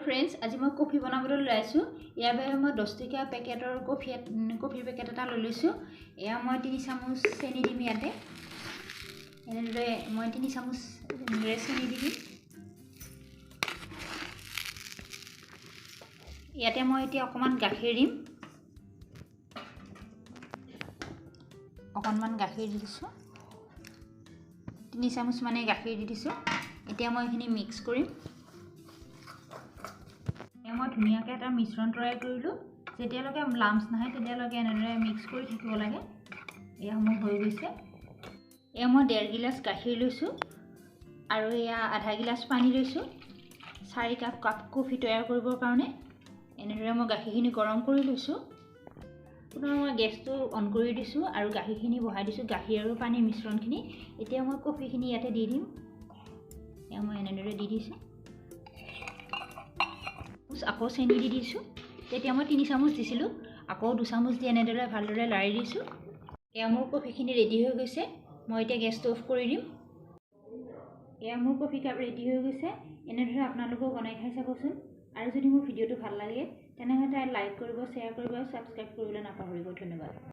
Friends, আজি মই coffee বনাবলৈ ওলাইছোঁ। ইয়াৰ বাবে মই 10 টকীয়া পেকেটৰ কফিৰ পেকেট এটা লৈ লৈছোঁ। এয়া মই 3 চামুচ চেনি দিম ইয়াতে। এনেদৰে মই 3 চামুচ এনেদৰে চেনি দি দিম। ইয়াতে মই এতিয়া অকণমান গাখীৰ দিম। অকণমান গাখীৰ দি দিছোঁ, 3 চামুচ মানে গাখীৰ দি দিছোঁ। এতিয়া মই এইখিনি মিক্স কৰিম। এয়া মই ধুনীয়াকৈ এটা মিশ্ৰণ তৈয়াৰ কৰিলোঁ। যেতিয়ালৈকে লামছ নাহে তেতিয়ালৈকে এনেদৰে মিক্স কৰি থাকিব লাগে। এয়া মোৰ হৈ গৈছে। এয়া মই 1.5 গিলাচ গাখীৰ লৈছোঁ আৰু এয়া আধা গিলাচ পানী লৈছোঁ 4 কাপ কফি তৈয়াৰ কৰিবৰ কাৰণে। এনেদৰে মই গাখীৰখিনি গৰম কৰি লৈছোঁ। পুনৰ মই গেছটো অন কৰি দিছোঁ আৰু গাখীৰখিনি বহাই দিছোঁ, গাখীৰ আৰু পানীৰ মিশ্ৰণখিনি। এতিয়া মই কফিখিনি ইয়াতে দি দিম। এয়া মই এনেদৰে দি দিছোঁ। আকৌ চেনি দি দিছোঁ। তেতিয়া মই 3 চামুচ দিছিলোঁ, আকৌ 2 চামুচ দি এনেদৰে ভালদৰে লাৰি দিছোঁ। এয়া মোৰ কফিখিনি ৰেডি হৈ গৈছে। মই এতিয়া গেছটো অফ কৰি দিম। এয়া মোৰ কফি কাপ ৰেডি হৈ গৈছে। এনেদৰে আপোনালোকেও বনাই খাই চাবচোন। আৰু যদি মোৰ ভিডিঅ'টো ভাল লাগে তেনেহ'লে লাইক কৰিব, শ্বেয়াৰ কৰিব আৰু ছাবস্ক্ৰাইব কৰিবলৈ নাপাহৰিব। ধন্যবাদ।